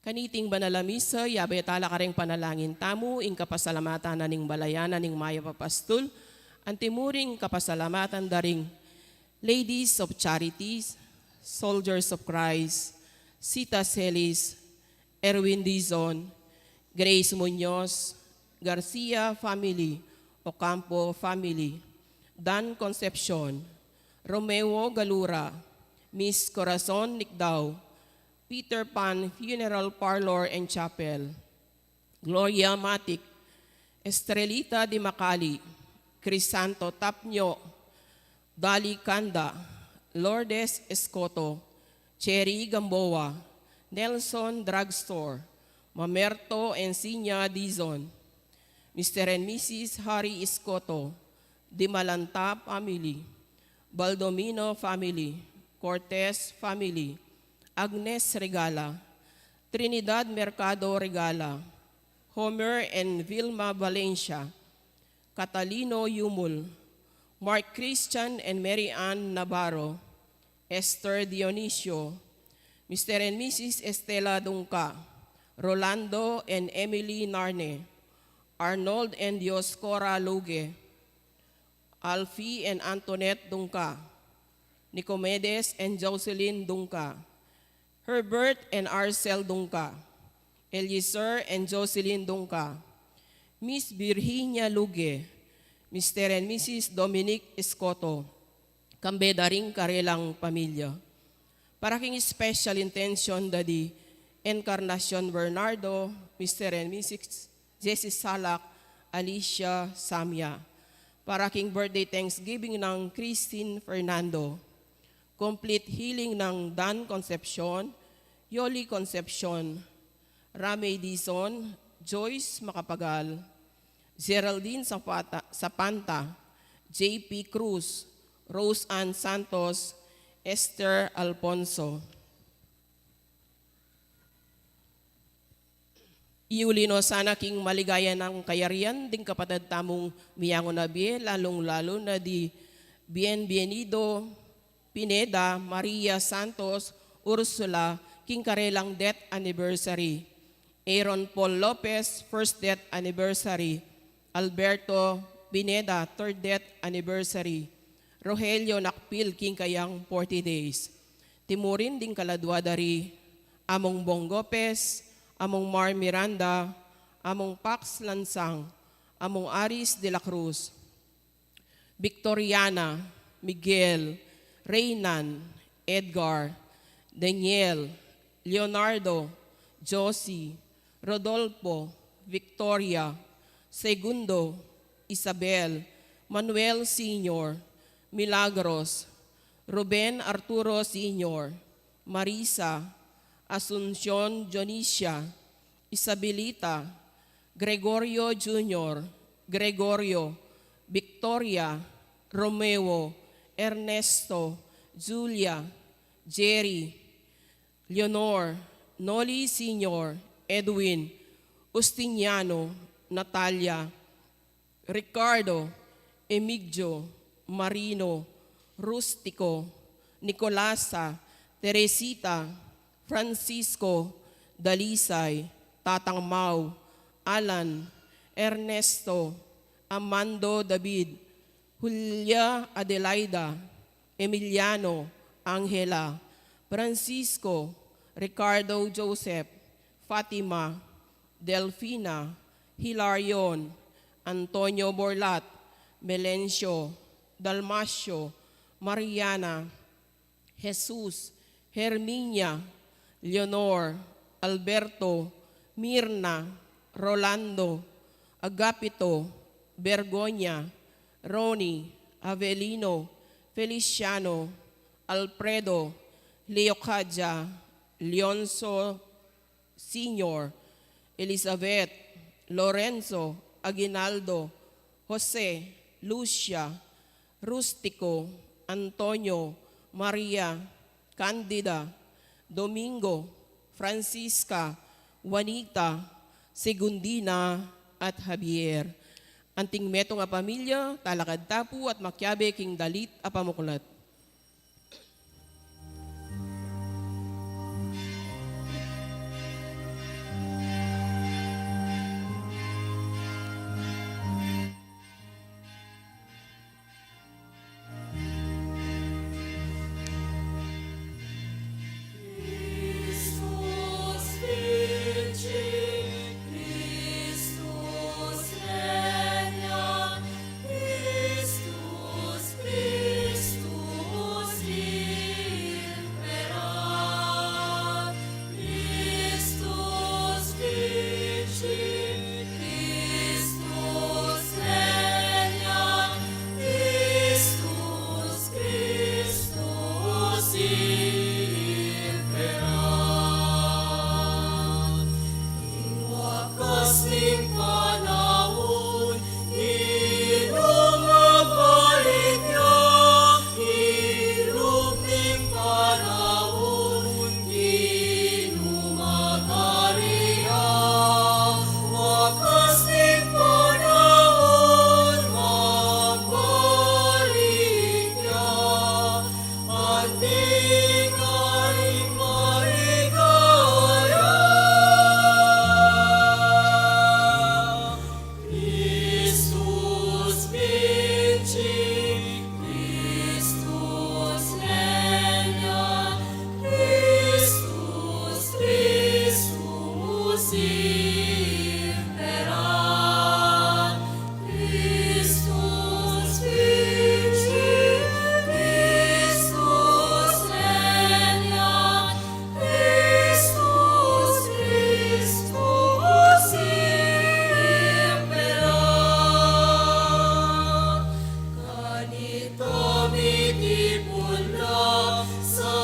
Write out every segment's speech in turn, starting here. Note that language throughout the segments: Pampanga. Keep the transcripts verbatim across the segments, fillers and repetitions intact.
Kaniting banal a misa, yabe tala kareng panalangin tamu ing kapasalamatan na ning balayan na ning mayap a pastul, anti mu ring kapasalamatan da ring Ladies of Charities, Soldiers of Christ, Sita Celis, Erwin Dizon, Grace Muñoz, Garcia family, Ocampo family, Dan Concepcion, Romeo Galura, Miss Corazon Nicdao, Peter Pan Funeral Parlor and Chapel, Gloria Matic, Estrelita Di Macali, Crisanto Tapño, Dali Canda, Lourdes Escoto, Cherry Gamboa, Nelson Drugstore, Mamerto Enciña Dizon, Mister and Missus Harry Escoto, Dimalanta family, Baldomino family, Cortez family, Agnes Regala, Trinidad Mercado Regala, Homer and Vilma Valencia, Catalino Yumul, Mark Christian and Mary Ann Navarro, Esther Dionisio, Mister and Missus Estela Dungca, Rolando and Emily Narne, Arnold and Dioscora Luge, Alfie and Antoinette Dungca, Nicomedes and Jocelyn Dungca, Herbert and Arcel Dungca, Eliezer and Jocelyn Dungca, Miss Virginia Luge, Mister and Missus Dominic Escoto, kambe da ring karelang pamilya. Para king special intention da di Encarnacion Bernardo, Mister and Missus Jesse Salak, Alicia Samia. Para king birthday thanksgiving nang Christine Fernando. Complete healing nang Dan Concepcion, Yoli Concepcion, Ramey Dizon, Joyce Macapagal, Geraldine Zapata, Zapanta, J P Cruz, Rose Ann Santos, Esther Alfonso. Iuli no sana king maligaya nang kayarian ding kapatad tamung miyangu na bie, lalung-lalu na di Bienvenido Pineda, Maria Santos, Ursula, king karelang death anniversary. Aaron Paul Lopez, first death anniversary. Alberto Pineda, third death anniversary. Rogelio Nakpil, king kayang forty days. Timurin ding kaladua da ri Among Bong Gopez, Among Mar Miranda, Among Pax Lansang, Among Aris de la Cruz, Victoriana, Miguel, Reynan, Edgar, Daniel, Leonardo, Josie, Rodolfo, Victoria, Segundo, Isabel, Manuel Senior, Milagros, Ruben Arturo Senior, Marisa, Asuncion Dionisia, Isabelita, Gregorio Junior, Gregorio, Victoria, Romeo, Ernesto, Julia, Jerry, Leonor, Noli Senior, Edwin, Justiniano, Natalia, Ricardo, Emigdio, Marino, Rustico, Nicolasa, Teresita, Francisco, Dalisay, Tatang Mau, Alan, Ernesto, Amando David, Julia Adelaida, Emiliano, Angela, Francisco, Ricardo Joseph, Fatima, Delfina, Hilarion, Antonio Borlat, Melencio, Dalmacio, Mariana, Jesus, Herminia, Leonor, Alberto, Mirna, Rolando, Agapito, Bergonia, Ronnie, Avelino, Feliciano, Alfredo, Leocadia, Leonso, Senior, Elizabeth, Lorenzo, Aguinaldo, Jose, Lucia, Rustico, Antonio, Maria, Candida, Domingo, Francisca, Juanita, Segundina, at Javier. Anting metung a pamilya, talakad ta pu at makiabe king dalit a pamuklat. Imperat, Christus vincit, Christus regnat, Christus, Christus imperat. Kanita mitipun na sa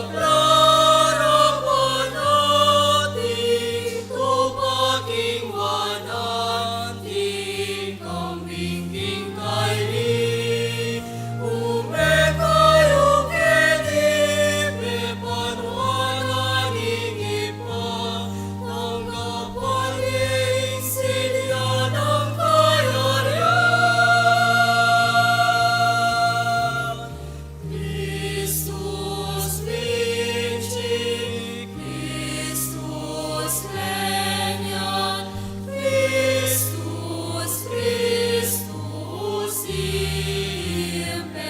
plarapan ating tupa king wanan, king kambing king kaili. Ume kayu keni, pepanuan na ning Ibpa, tanggapan ye ing sidia nang kayarian. Christus vincit, Christus regnat, Christus, Christus imperat.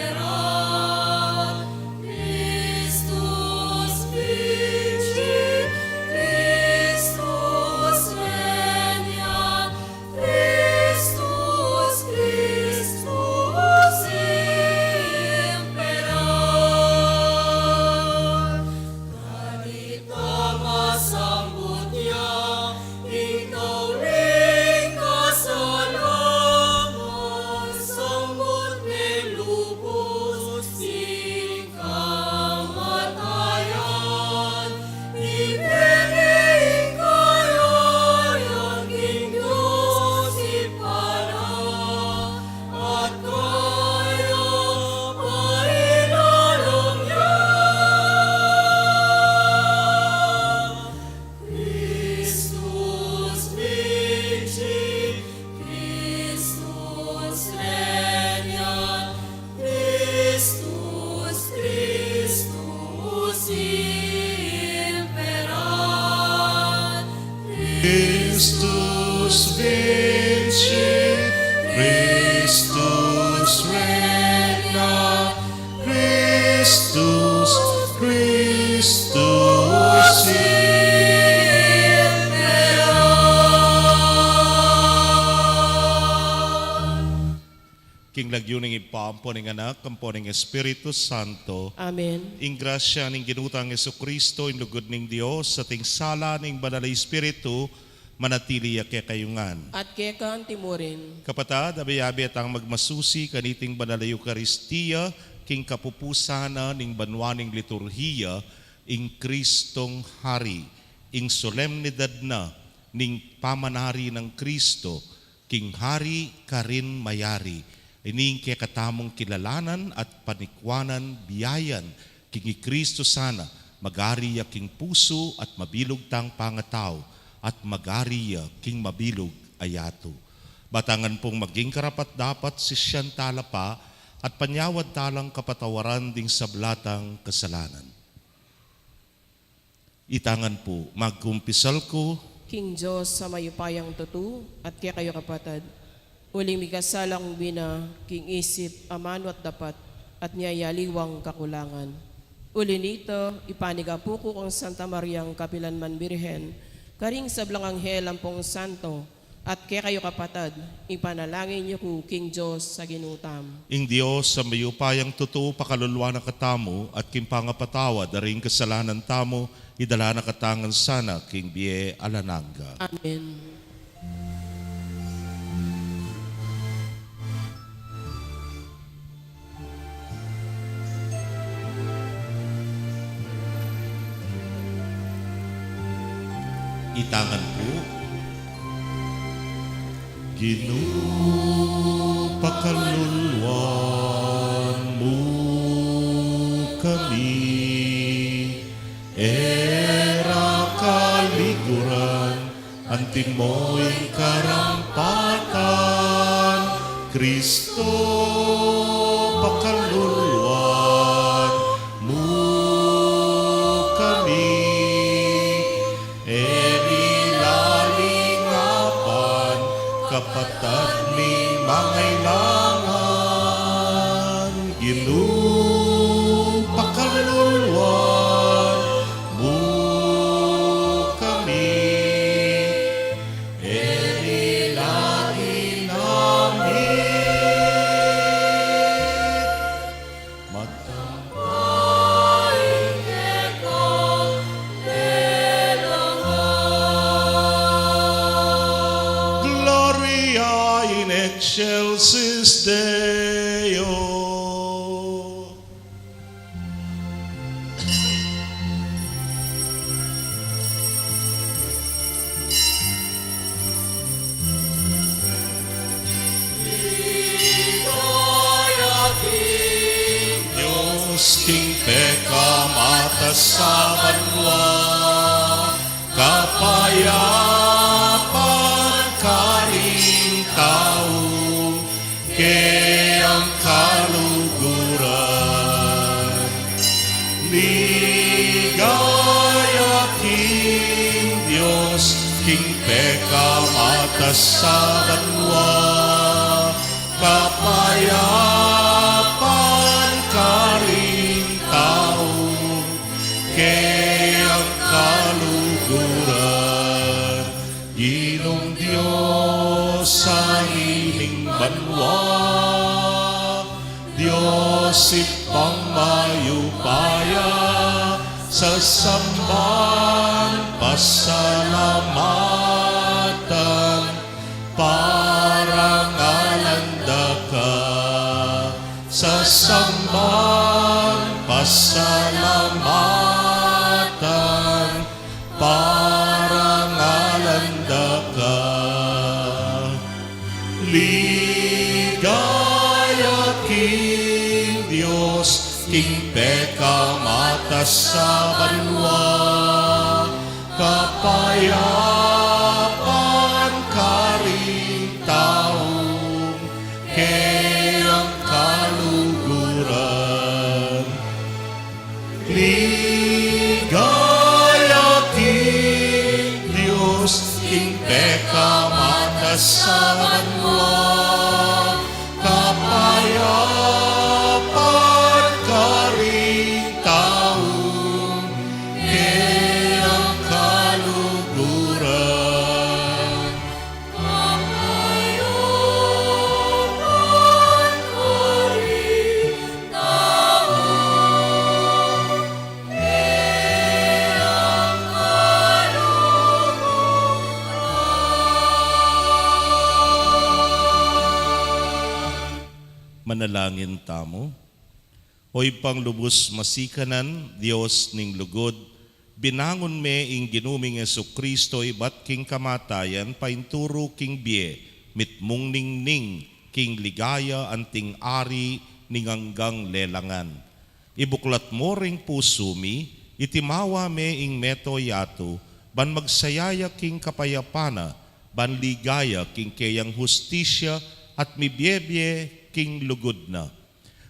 Christus vincit, Christus regnat, Christus, Christus imperat. Kanita masambut ya ing tau ning kasalanan, sambut ne lubus ing kamatayan, ibie ne ing kayarian king Dios Ibpa na, at kaya pa ing lalam ya. Christus vincit, Christus regnat, Christus, Christus imperat. Christus vincit, Christus regnat, Christus, Christus imperat. King lagyu ning Ibpa, ampo ning Anak, ampo ning Espiritu Santo. Amen. Ing grasya ning Ginu tang Jesucristo, ing lugud ning Dios, at ing sala ning Banal a Espiritu, manatili ya kekayu ngan. At keka anti murin. Kapatad, abe-abe tang magmasusi kaniting Banal a Eukaristia, king kapupusan na ning banua ning liturhia, ing Kristong Hari, ing solemnidad na ning pamanari nang Kristo, king Hari karin mayari. Ini ing kekatamung kilalanan at panikuanan, biayan, king i Kristo sana, magari ya king pusu at mabilug tang pangatau, at magari ya king mabilug a yatu. Batangan pung maging karapat-dapat sisian tala pa, at panyawad talang kapatawaran ding sabla tang kasalanan. Itangan pu, magkumpisal ku king Dios a mayupayang tutu, at kekayu kapatad, uling mikasala kung bina king isip, amanu at dapat, at nia aliwang kakulangan. Uli nita, ipanigapu ku kang Santa Mariang kapilan man Birhen, karing sablang anghel ampong santo, at kekayu kapatad, ipanalangin yu ku king Dios a Ginu tamu. Ing Dios a mayupayang tutu pakaluluan na katamu, at king pangapatawad da ring kasalanan tamu, idala na katamu ngan sana king bie alang angga. Amen. Itangan pu. Ginu, pakaluluan mu kami, e ra kaliguran, antimo ing karampatan, Kristo, pakaluluan mu kami, e mi lalingapan, kapatad ming mangailangan, Ginu, pakaluluan mu kami, Excelsis Deo. Ligaya king Dios, king pekamatas a banua, kapayapan karing tau, keyang kaluguran. Ligaya king Dios, king pekamatas a banua, kapayapan karing tau, keyang kaluguran. Ginung Dios a ning banua, Dios Ibpang mayupaya, sasamban, pasalamatan, parangalan da ka. Sasamban, pasalamatan, parangalan da ka. Ligaya king Dios, king pekamatas a banua, kapayapan karing tau, keyang kaluguran. Ligaya king Dios, king pekamatas a banua, kapayapan karing tau, keyang kaluguran. Manalangin tamu. O Ibpang lubus masikanan, Dios ning lugud, binangun me ing Ginu ming Jesucristo ibat king kamatayan, painturu king bie, mitmung ningning king ligaya anting ari ning anggang lelangan. Ibuklat mo ring pusu mi, itimawa me ing meto yatu, ban magsaya ya king kapayapan na, ban ligaya king keyang hustisya at mibiebie king lugud na.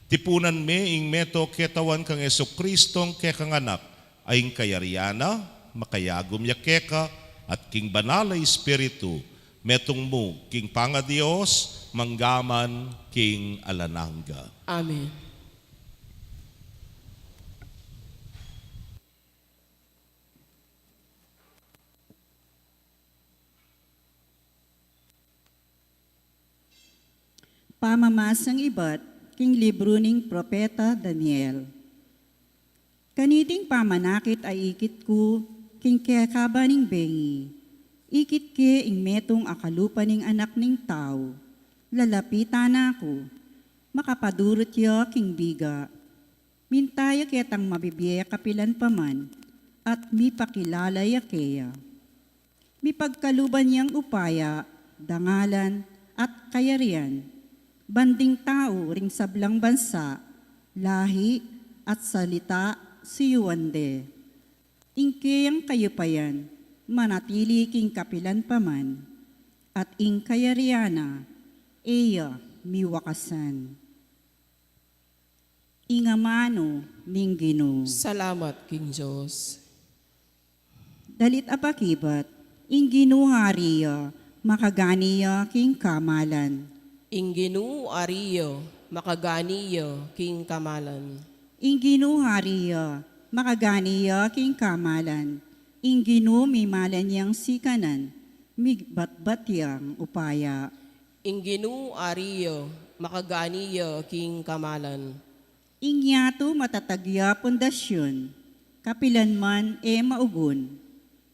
Tipunan me ing meto ketawan kang Jesucristong kekang Anak, a ing kayarian na, makayagum ya keka, at king Banal a Espiritu, metung mu king pangaDios, mangga man king alang angga. Amen. Pamamasang ibat king libru ning Propeta Daniel. Kaniting pamanakit a ikit ku king kekaba ning bengi, ikit ke ing metung a kalupa ning anak ning tau, lalapitan na ku, makapadurut ya king biga. Minta ya ketang mabibie kapilan pa man, at mipakilala ya keya. Mipagkaluban yang upaya, dangalan, at kayarian, ban ding tau ring sablang bansa, lahi, at salita, suyuan de. Ing keyang kayupayan, manatili king kapilan pa man, at ing kayarian na, e ya miwakasan. Ing amanu ning Ginu. Salamat king Dios. Dalit a pakibat, ing Ginu hari ya, makagani ya king kamalan. Ing Ginu hari ya, makagani ya king kamalan. Ing Ginu hari ya, makagani ya king kamalan. Ing Ginu mimalan yang sikanan, mibatbat yang upaya. Ing Ginu ari ya, makagani ya king kamalan. Ing yatu matatag ya pundasyun, kapilan man e maugun.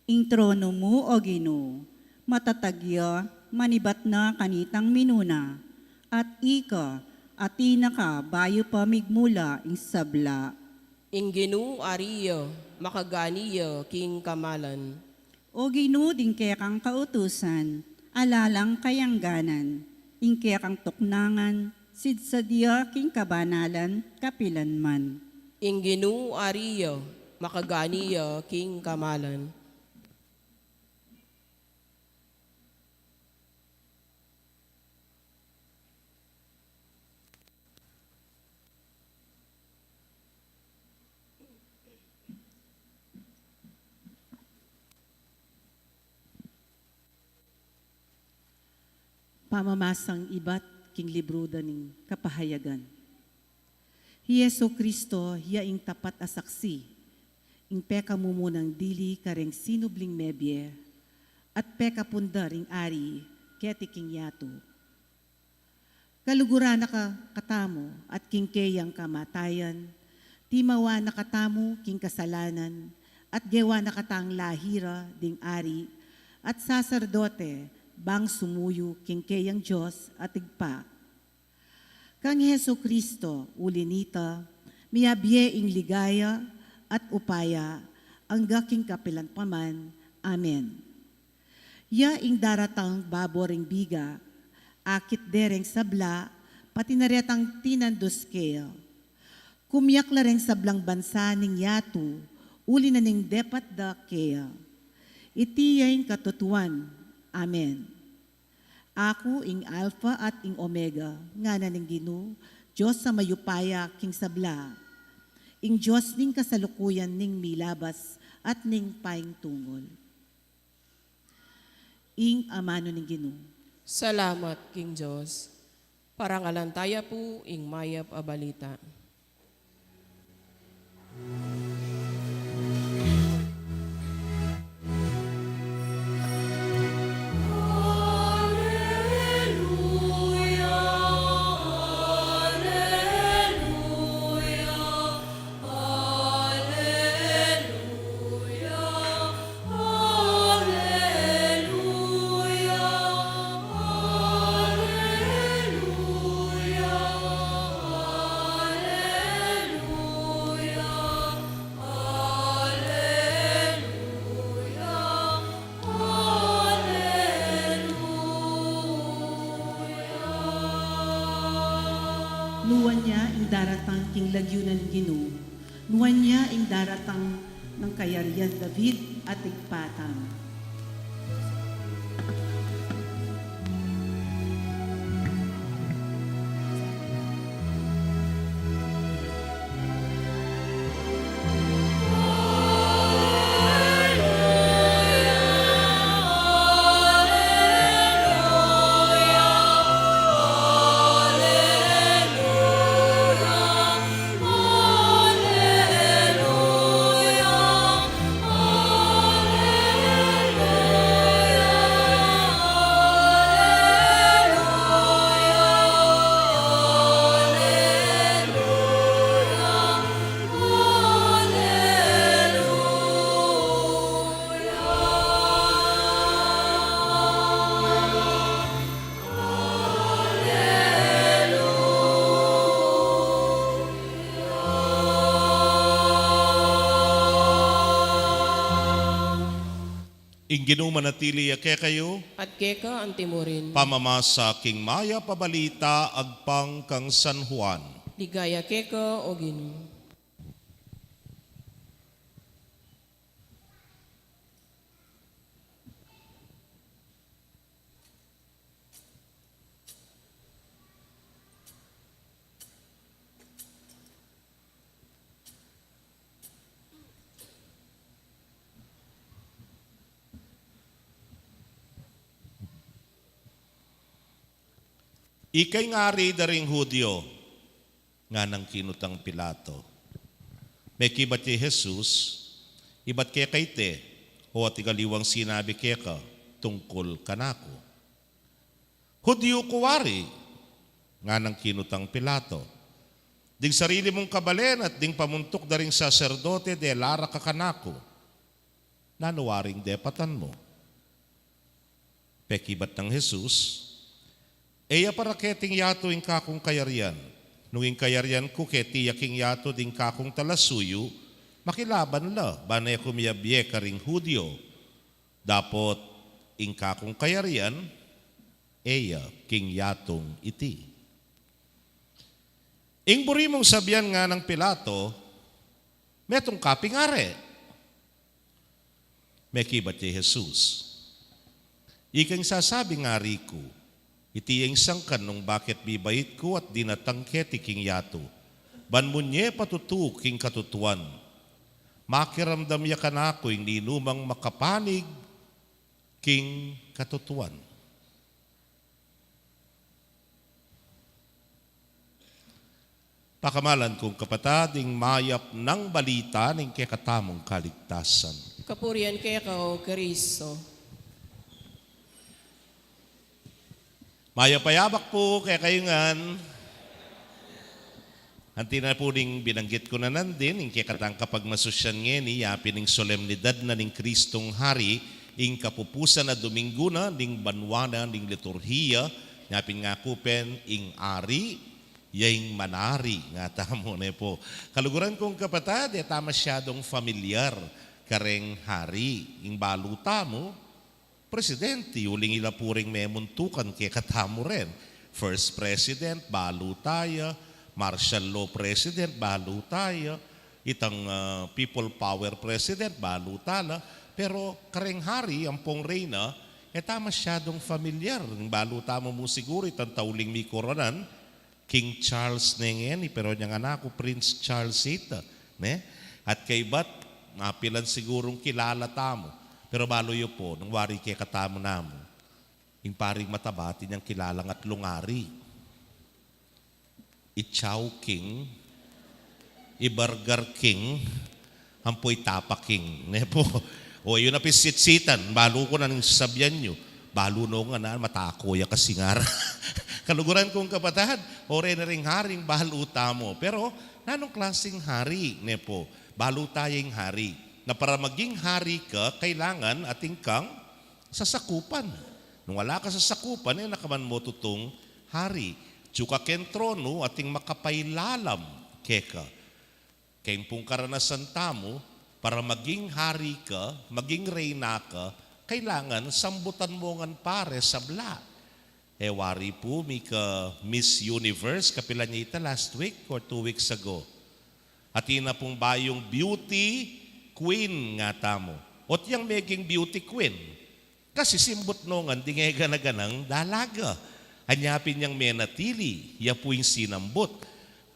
Ing tronu mu, o Ginu, matatag ya, manibat na kanitang minuna, at ika, atin na ka bayu pa migmula ing sabla. Ing Ginu ari ya, makagani ya king kamalan. O Ginu, ding kekang kautusan, ala lang kayangganan, ing kekang tuknangan, sidsad ya king kabanalan kapilanman. Ing Ginu ari ya, makagani ya king kamalan. Pamamasang ibat king libru da ning Kapahayagan. Hi Jesu Cristo ya ing tapat a saksi, ing pekamumunang dili kareng sinubling mebie, at pekapundar ing ari keti king yatu. Kaluguran na ka katamu at king keyang kamatayan, timawa na katamu king kasalanan, at gewa na katang lahira ding ari at saserdote bang sumuyu king keyang Dios at Ibpa. Kang Jesu Cristo, uli nita, miyabie ing ligaya at upaya angga king kapilan pa man. Amen. Ya ing daratang babo ring biga, akit de reng sabla, pati na retang tinandus keya. Kumiak la reng sablang bansa ning yatu, uli na ning depat da keya. Iti ya ing katutuan. Amen. Aku ing Alpha at ing Omega, ngana ning Ginu, Dios a mayupaya king sabla, ing Dios ning kasalukuyan, ning milabas at ning paintungul. Ing amanu ning Ginu. Salamat king Dios. Parangalan taya pu ing mayap a balita. Nuan ya ing daratang king lagyu ning Ginu. Nuan ya ing daratang nang kayarian David at Ibpa tamu. Ing Ginu manatili ya kekayu. At keka antimurin. Pamamasa king mayap a balita agpang kang San Juan. Ligaya keka, o Ginu. Ika ing ari da ring Judio, nganang kinutang Pilato. Mekibat ya i Jesus, ibat keka ite, o ating aliwang sinabi keka tungkul kanaku. Judio ku wari? Nganang kinutang Pilato. Ding sarili mung kabalen at ding pamuntuk da ring saserdote dela ra ka kanaku. Nanu waring depatan mu? Pekibat nang Jesus, "E ya para keting yatu ing kakung kayarian. Nung ing kayarian ku keti ya king yatu ding kakung talasuyu, makilaban la, ban e ku miyabie karing Judio. Dapot ing kakung kayarian, e ya king yatung iti." "Ing buri mung sabian," nganang Pilato, "metung ka ping ari?" Mekibat ya i Jesus, "Ika ing sasabing ari ku. Iti ya ing sangkan nung bakit bibait ku at dinatang keti king yatu, ban munye patutu king katutuan. Makiramdam ya kanaku ing ninumang makapanig king katutuan." Pakamalan kung kapatad, ing mayap nang balita ning kekatamung kaligtasan. Kapurian keka, O Kristo. Mayap a yabak pu kekayu ngan. Anti na pu ning binanggit ku na nandin, ing kekatang kapagmasusyan ngeni, yapin ing solemnidad na ning Kristong Hari, ing kapupusan a Domingo na ning banua na ning liturhiya, yapin nga ku pen ing Ari, ya ing manari, ngatamu ne pu. Kaluguran kung kapatad, e ta masyadung familiar kareng Hari, ing balu tamu, presidente, uling ila pu ring memuntukan kekatamu ren. First President, balu ta ya. Martial Law President, balu ta ya. Itang, ah, People Power President, balu ta la. Pero kareng Hari, ampong Reyna, e ta masyadung familiar. Ing balu tamu mu siguru, itang tauling mikoronan, King Charles ne ngeni, pero nyang anak ku Prince Charles ita, ne? At kaybat, mapilan sigurung kilala tamu. Pero balu yu pu, nung wari kekatamu namu, ing paring mataba, atin yang kilalang atlung ari. I Chowking, i Burger King, ampo i Tapa King, ne pu. O, yu na pin sitsitan, balu ku na ning sasabian yu. Balu no ngan, matako ya kasi ngara. Kaluguran kung kapatad, o, reni ring Haring balu tamu. Pero nanung klasing hari, ne pu? Balu ta ya ing hari. Na para maging hari ka, kailangan atin kang sasakupan. Nung ala ka sasakupan, e na ka man motutung hari. Atyu ka keng tronu, atin makapailalam keka. Keng pung karanasan tamu, para maging hari ka, maging reyna ka, kailangan sambutan mu ngan pare sabla. E wari pu, mika Miss Universe, kapilan ya ita, last week or two weeks ago? Atin na pung bayung beauty queen, ngatamu. Ot yang meging beauty queen, kasi simbut no ngan ding e gana-ganang dalaga. Anya pin yang menatili, ya pu ing sinambut.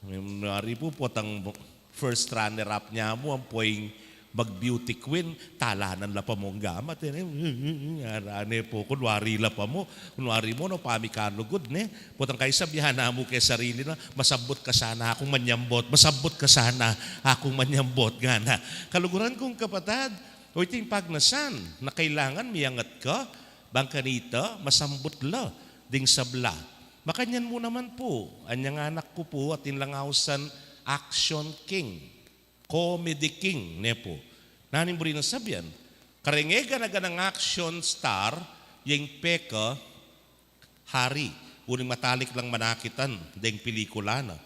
Wari pu, potang first runner-up nya mu, ampo ing mag-beauty queen, talanan la pa mung gamat, e, ne? Ara ne pu, kunwari la pa mu, kunwari mu, no, pamikalugud, ne? Potang kaisa, bihan na mu keng sarili na, masambut ka sana, akung manyambut, masambut ka sana, akung manyambut, ngana. Kaluguran kung kapatad, o, iti ing pagnasan, na kailangan miyangat ka, bang kanita, masambut la ding sabla. Makanyan mu naman pu, anyang anak ku pu, atin lang ausan action king, comedy king, ne pu? Nanu ing buri nang sabian? Kareng e gana-ganang action star, ya ing peka hari, uling matalik lang manakitan deng pelikula na.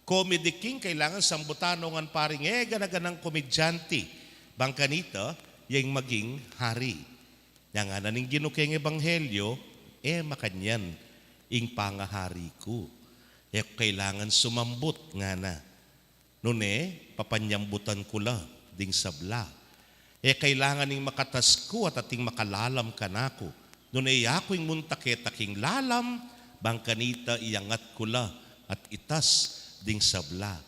Comedy king, kailangan sambutan no ngan paring e gana-ganang komedyante, bang kanita, ya ing maging hari. Nyang ngana ning Ginu keng ebanghelyo, e makanyan ing pangahari ku. E ku kailangan sumambut, ngana. Nune, papanyambutan ku la ding sabla. E kailangan ing makatas ku at atin makalalam kanaku. Nune, yaku ing munta keta king lalam, bang kanita iyangat ku la at itas ding sabla.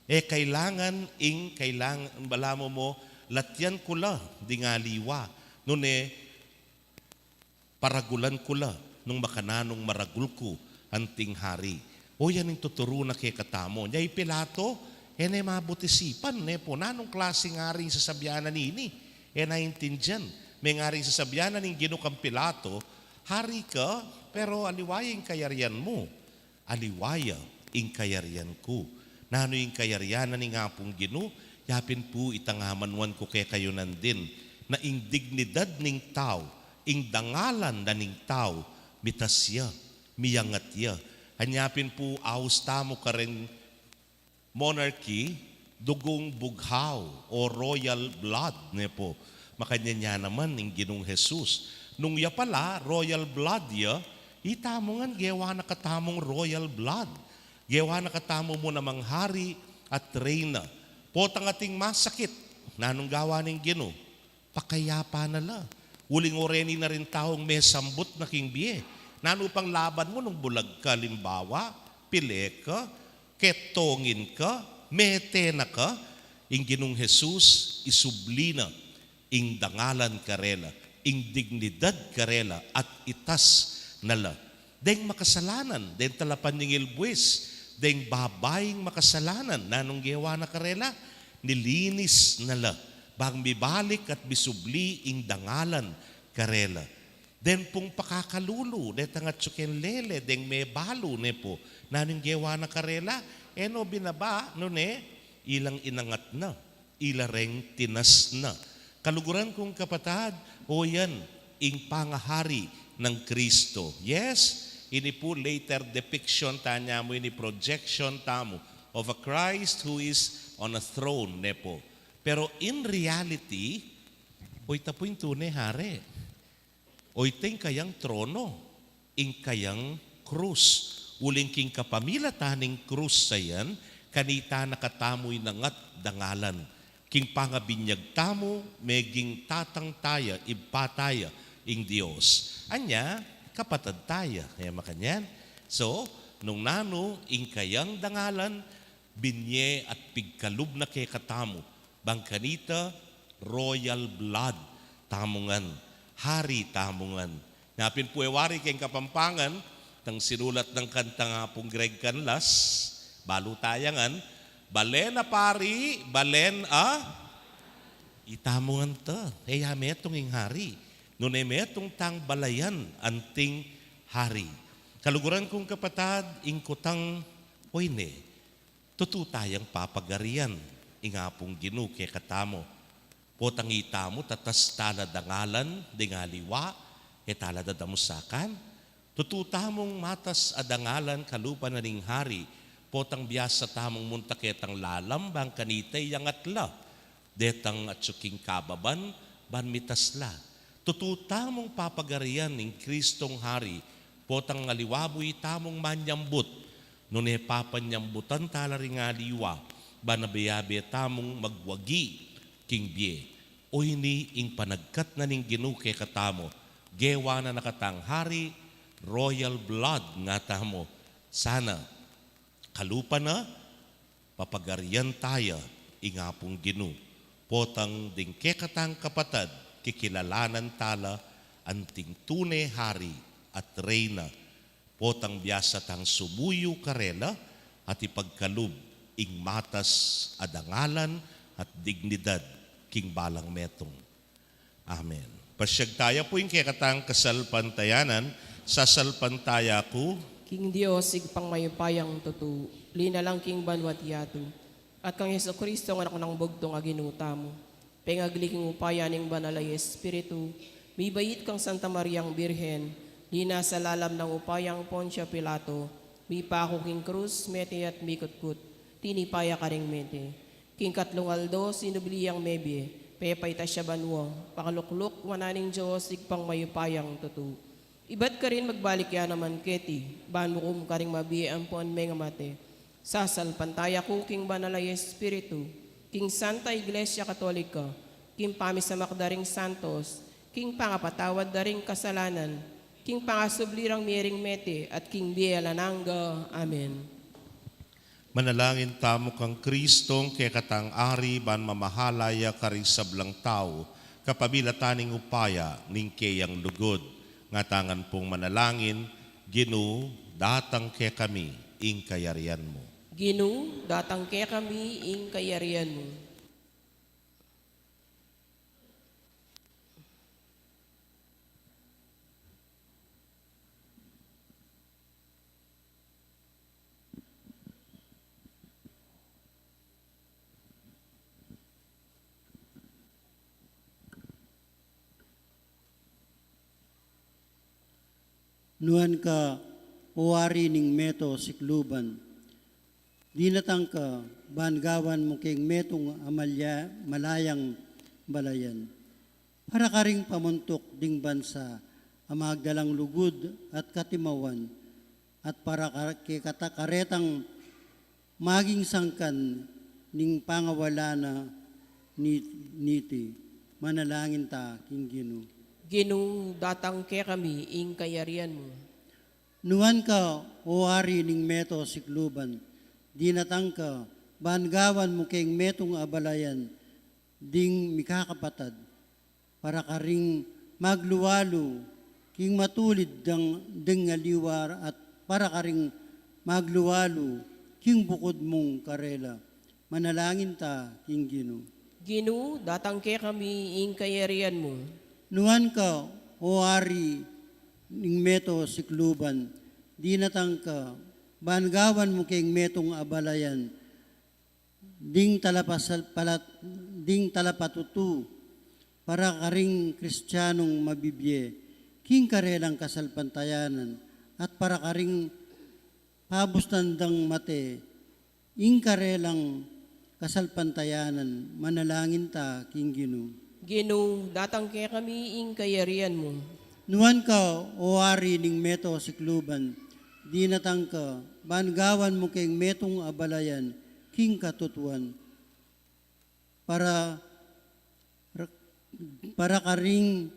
E kailangan ing, kailangan, balamu mu, latyan ku la ding aliwa. Nune, paragulan ku la nung makananung maragul ku anting hari. O, yan ing tuturu na kekatamu. Nya i Pilato, e ne mabut isipan, ne pu? Nanung klasing hari ing sasabian na nini? E na intindian. Mengari ing sasabian na ning Ginu kang Pilato, "Hari ka, pero aliwa ya ing kayarian mu." Aliwa ya ing kayarian ku. Nanu ing kayarian na ning Apung Ginu? Ya pin pu itang amanuan ku kekayu nandin, na ing dignidad ning tau, Ing dangalan na ning tau, mitas ya, miyangat ya. Anya pin pu aus tamu kareng monarchy, dugung bughaw o royal blood, ne pu. Makanyan ya naman ing Ginung Jesus. Nung ya pala, royal blood ya, itamu ngan gewa na katamung royal blood. Gewa na katamu mu namang hari at reyna. Potang ating masakit, nanung gawa ning Ginu? Pakayapan na la. Uling oreni na ring taung mesambut na king bie. Nanu pang laban mu nung bulag ka, alimbawa, pile ka, ketongin ka, mete na ka? Ing Ginung Jesus, isubli na ing dangalan karela, ing dignidad karela, at itas na la. Deng makasalanan, deng talapanyingil buis, deng babaing makasalanan, nanung gewa na karela? Nilinis na la, bang mibalik at misubli ing dangalan karela. Deng pung pakakalulu, detang atyu keng lele, deng mebalu, ne pu, nanung gewa na karela? E no binaba, nune, ilang inangat na, ila reng tinas na. Kaluguran kung kapatad, o yan ing pangahari nang Kristo. Yes, ini pu later depiction tanya mu, ini projection tamu of a Christ who is on a throne, ne pu. Pero in reality, o ita pu ing tune hari. O ita ing kayang trono, ing kayang krus. Uling king kapamilatan ning krus a yan, kanita na katamu inangat dangalan. King pangabinyag tamu, meging tatang taya, ibpa taya ing Dios. Anya, kapatad taya. E makanyan? So, nung nanu ing kayang dangalan, binye at pigkalub na kekatamu, bang kanita royal blood tamu ngan, hari tamu ngan. Nya pin pu e wari keng Kapampangan, tang sinulat nang kantang Apung Greg Canlas, balu taya ngan, balen a pari, balen a, itamu ngan ta, e ya metung ing hari, nune metung tang balayan anting hari. Kaluguran kung kapatad, ing kutang, o ini, tutu tayang papagarian ing Apung Ginu kekatamu. Potang itamu tatas tala dangalan ding aliwa, e tala dadamusakan. Tutu tamung matas a dangalan kalupa na ning hari, potang biasa tamung munta ketang lalam bang kanita iyangat la detang atyu king kababan, ban mitas la. Tutu tamung papagarian ing Kristong Hari, potang aliwa mu itamung manyambut, nune papanyambutan tala ring aliwa, ban abe-abe tamung magwagi king bie. O ini ing panagkat na ning Ginu kekatamu, gewa na na katang hari, royal blood ngatamu. Sana, kalupa na, papagarian taya ing Apung Ginu, potang ding kekatang kapatad kikilalanan tala anting tune hari at reyna, potang biasa tang sumuyu karela at ipagkalub ing matas a dangalan at dignidad king balang metung. Amen. Pasyag taya pu ing kekatang kasalpantayanan, sasalpantaya ku king Dios, Ibpang mayupayang tutu, linalang king banua't yatu, at kang Jesucristo, Anak nang bugtung a Ginu tamu, pengagli king upaya ning Banal a Espiritu, mibait kang Santa Mariang Birhen, linasa lalam nang upayang Poncio Pilato, mipaku king krus, mete at mikutkut, tinipa ya karing mete. King katlung aldo, sinubli yang mebie, pepaitas ya banua, pakalukluk wanan ning Dios, Ibpang mayupayang tutu. Ibat karin magbalik ya naman keti, ban mukum karing mabie ampon mengamate. Sasalpantaya ku king Banal a Espiritu, king Santa Iglesia Katolika, king pamisamak da ring santos, king pangapatawad da ring kasalanan, king pangasubli rang mie ring mete, at king bie alang angga. Amen. Manalangin tamu kang Kristong kekatang Ari ban mamahala ya karing sablang tau, kapamilatan ning upaya ning keyang lugud. Ngatamu ngan pung manalangin, Ginu, datang kekami ing kayarian mu. Ginu, datang kekami ing kayarian mu. Nuan ka, O Ari ning meto sikluban, dinatang ka ban gawan mu keng metung a malya-, malayang balayan. Para karing pamuntuk ding bansa a magdalang lugud at katimawan, at para ka-, kekata karetang maging sangkan ning pangawala na ni-, niti. Manalangin ta king Ginu. Ginu, datang kekami ing kayarian mu. Nuan ka, O Ari ning meto sikluban, dinatang ka ban gawan mu keng metung a balayan ding mikakapatad, para karing magluwalu king matulid dang deng aliwa at para karing magluwalu king bukud mung karela. Manalangin ta king Ginu. Ginu, datang kekami ing kayarian mu. Nuan ka, O Ari ning meto sikluban, dinatang ka ban gawan mu keng metung a balayan ding talapasal-, palat-, ding talapatutu, para karing Kristianong mabibie king karelang kasalpantayanan, at para karing pabustan dang mate ing karelang kasalpantayanan. Manalangin ta king Ginu. Ginu, datang kekami ing kayarian mu. Nuan ka, O Ari ning meto sikluban, dinatang ka ban gawan mu keng metung a balayan king katutuan, para, para karing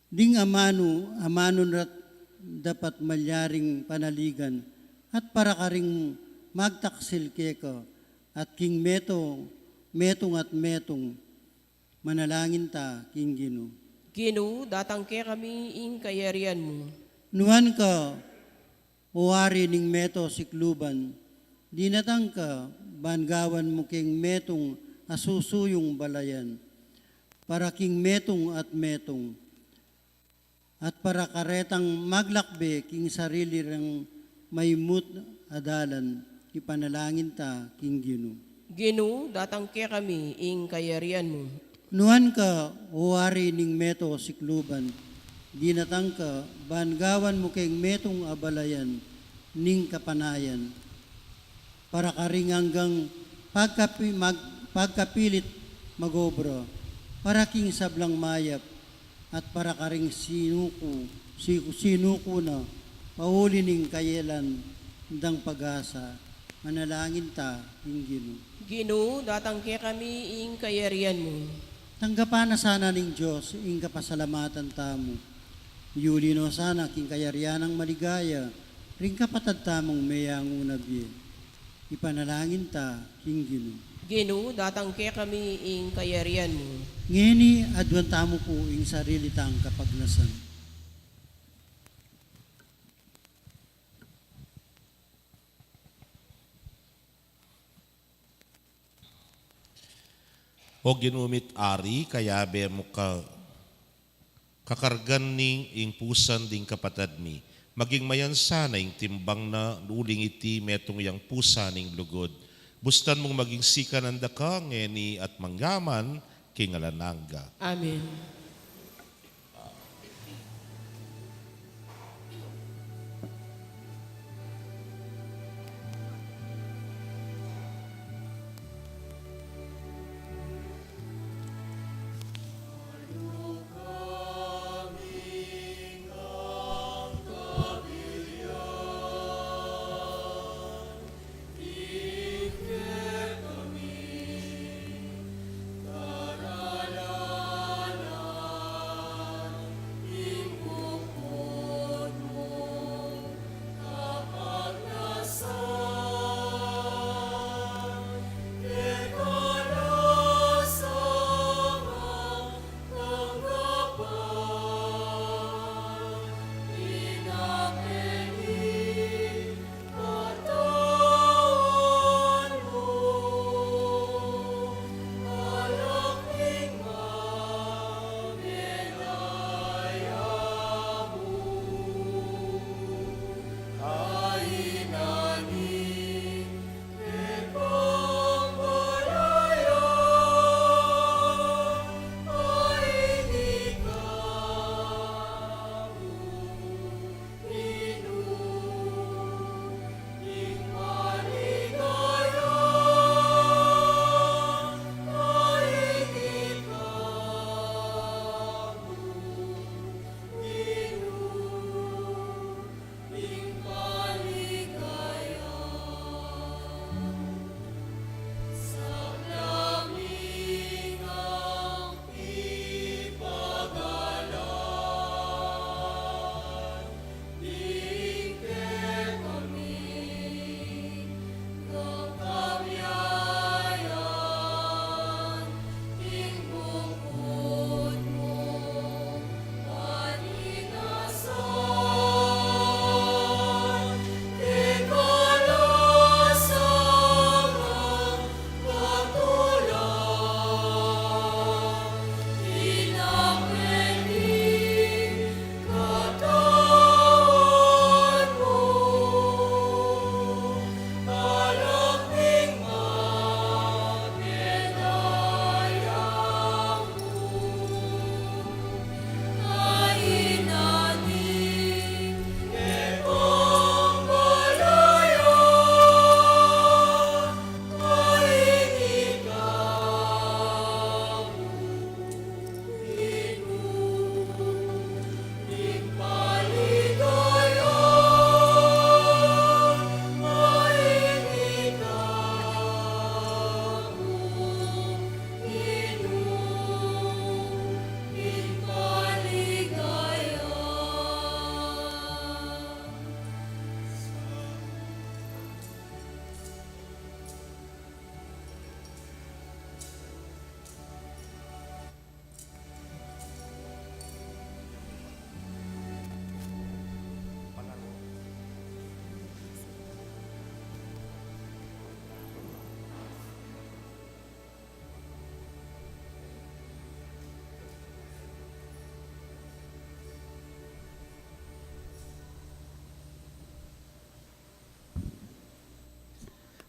ding amanu, amanun rat dapat malyaring panaligan, at para karing magtaksil keka at king meto, metung at metung. Manalangin ta king Ginu. Ginu, datang kekami ing kayarian mu. Nuan ka, O Ari ning meto sikluban, dinatang ka ban gawan mu keng metung a susuyung balayan, para king metung at metung, at para karetang maglakbe king sarili rang maimut a dalan. Ipanalangin ta king Ginu. Ginu, datang kekami ing kayarian mu. Nuan ka, O Ari ning meto sikluban, dinatang ka ban gawan mu keng metung a balayan ning kapanayan, para karing anggang pagkapi-, mag-, pagkapilit magobra, para king sablang mayap, at para karing sinuku, si-, sinuku na pauli ning kayelan dang pag-asa. Manalangin ta king Ginu. Ginu, datang kekami ing kayarian mu. Tanggapan na sana ning Dios ing kapasalamatan tamu. Yuli no sana king kayarian nang maligaya ring kapatad tamung meyangu na bie. Ipanalangin ta king Ginu. Ginu, datang kekami ing kayarian mu. Ngeni, aduan tamu pu ing sarili tang kapagnasan. O Ginu mit Ari, kayabe mu ka kakargan ning ing pusan ding kapatad mi. Maging mayan sana ing timbang na uling iti metung yang pusan ning lugud. Bustan mung maging sikanan da ka ngeni at manggaman king alang angga. Amen.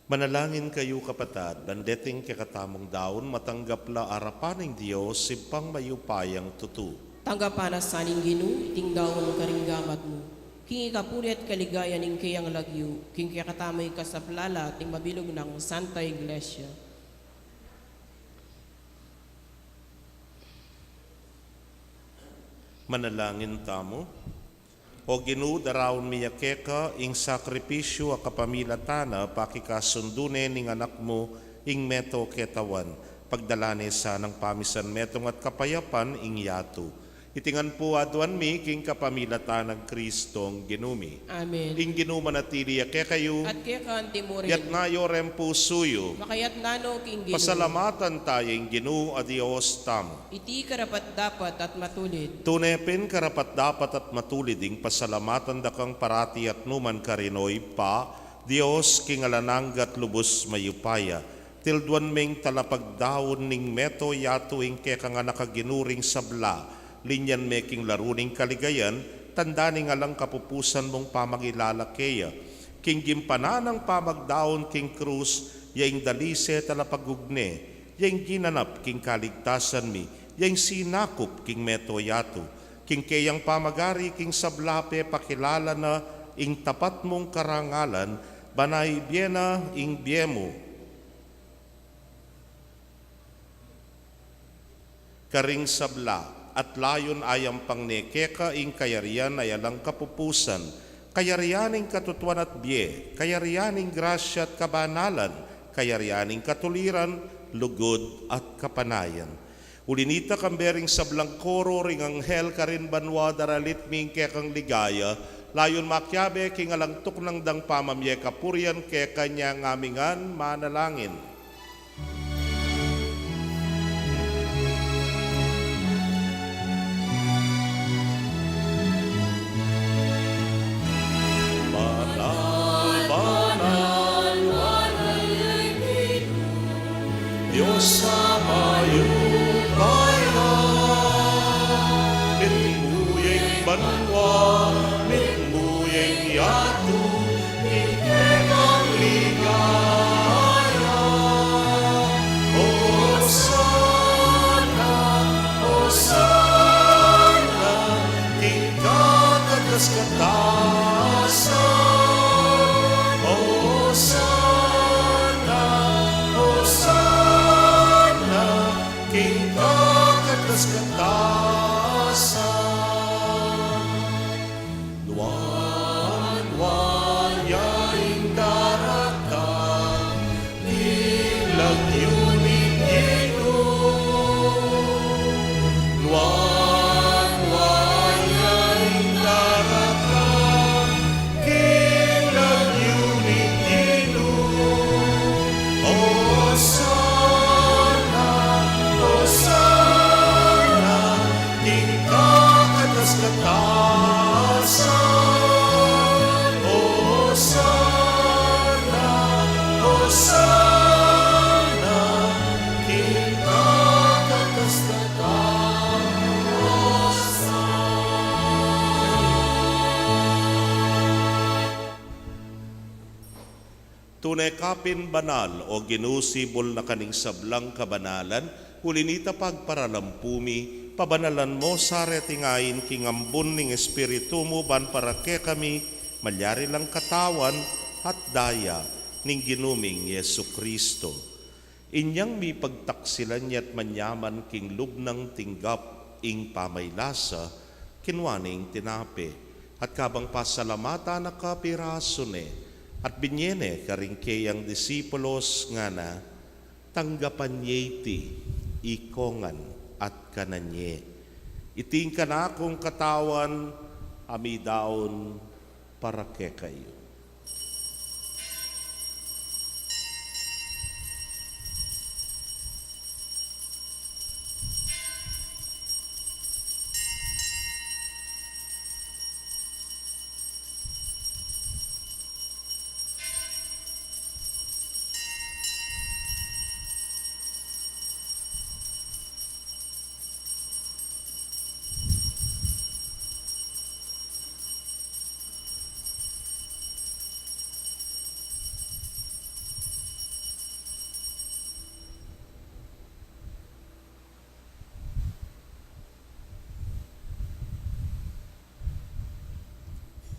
Manalangin kayu, kapatad, ban deting kekatamung daun matanggap la arapan ning Dios, Ibpang mayupayang tutu. Tanggapan na sa ning Ginu iting daun karing gamat mu, king ikapuri at kaligayan ning keyang lagyu, king kekatamung ikasapul la at ning mabilug nang Santa Iglesia. Manalangin tamu. O Ginu, daraun mi ya keka ing sakripisyu a kapamilatan na pakikasundu ne ning Anak mu ing meto ketawan. Pagdalan ne sanang pamisan metung at kapayapan ing yatu. Iti ngan pu aduan mi king kapamilatan nang Kristong Ginu mi. Amen. Ing Ginu manatili ya kekayu. At keka mu rin. Iyatas yu ring pusu yu. Makayatas no king Ginu. Pasalamatan taya ing Ginu a Dios tamu. Iti karapat-dapat at matulid. Tune pin karapat-dapat at matulid ing pasalamatan da kang parati at nukarin man, O Ibpa, Dios king alang angga at lubus mayupaya. Tilduan meng talapagdaun ning meto yatu ing kekang Anak a Ginu ring sabla. Linyan me king laru ning kaligayan, tanda ning alang kapupusan mung pamangilala keya. King gimpanan nang pamagdaun king krus, ya ing dalise talapagugne, ya ing ginanap king kaligtasan mi, ya ing sinakup king meto yatu. King keyang pamagari king sabla pepakilala na ing tapat mung karangalan, ban ibie na ing bie mu karing sabla, at layun ayampang ne keka ing kayarian a alang kapupusan, kayarian ning katutuan at bie, kayarian ning grasya at kabanalan, kayarian ning katuliran, lugud at kapanayan. Uli na nita, kambe ring sablang koro ring anghel karin banua daralit mi ing kekang ligaya, layun makiabe king alang tuknang dang pamamie kapurian keka ngan. Ngamingan manalangin. Banal, banal, banal ya ing Ginu, Dios a mayupaya. Mitmu ya ing banua, mitmu ya ing yatu, ing kekang ligaya. Hosana, Hosana, king kakatas-katasan. Hosana, Hosana, king kakatas-katasan. Nuan, nuan ya ing daratang king lagyu ning Ginu. Nuan, nuan ya ing daratang king lagyu ning Ginu. Hosana, Hosana, king kakatas-katasan. Hosana, Hosana, king kakatas-katasan. Tune ka pin banal, O Ginu, sibul na ka ning sablang kabanalan, uli na nita pagparalan pu mi, pabanalan mo sa reting ain king ambun ning Espiritu mu ban para kekami malyari lang katawan at daya ning Ginu ming Jesucristo. Inyang mipagtaksilan ya't manyaman king lub nang tinggap ing pamaylasa, kinua ne ing tinape, at kabang pasalamatan na ka, pirasu ne, at binye ne karing keyang disipulos, ngana, tanggapan ye iti, ikongan at kanan ye. Iti ing kanakung katawan a midaun para kekayu.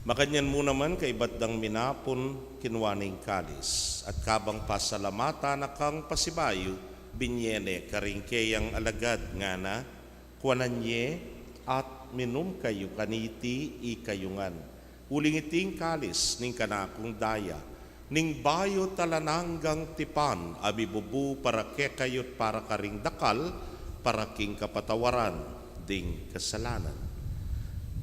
Makanyan mu naman, kaybat dang minapun, kinua ne ing kalis, at kabang pasalamatan na kang pasibayu, binye ne karing keyang alagad, ngana: Kuanan ye at minum kayu kaniti ikayu ngan, uling iti ing kalis ning kanakung daya, ning bayu't alang anggang tipan, a mibubu para kekayu't para karing dakal, para king kapatawaran ding kasalanan.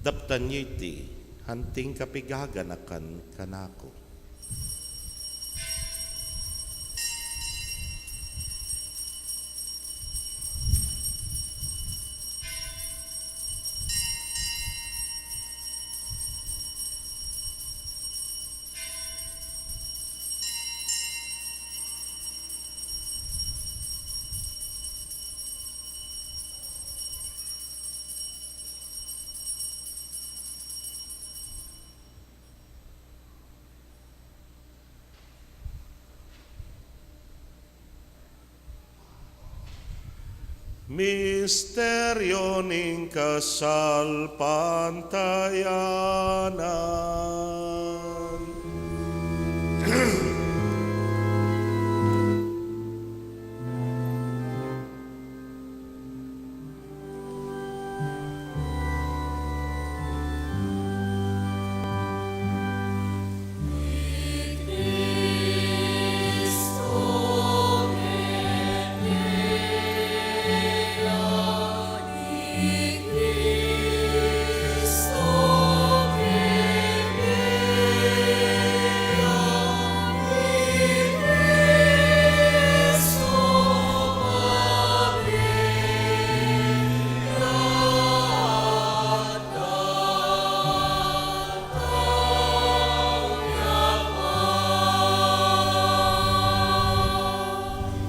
Daptan ye iti anting kapigaganakan kanaku. Misteryo ning kasalpantayanan.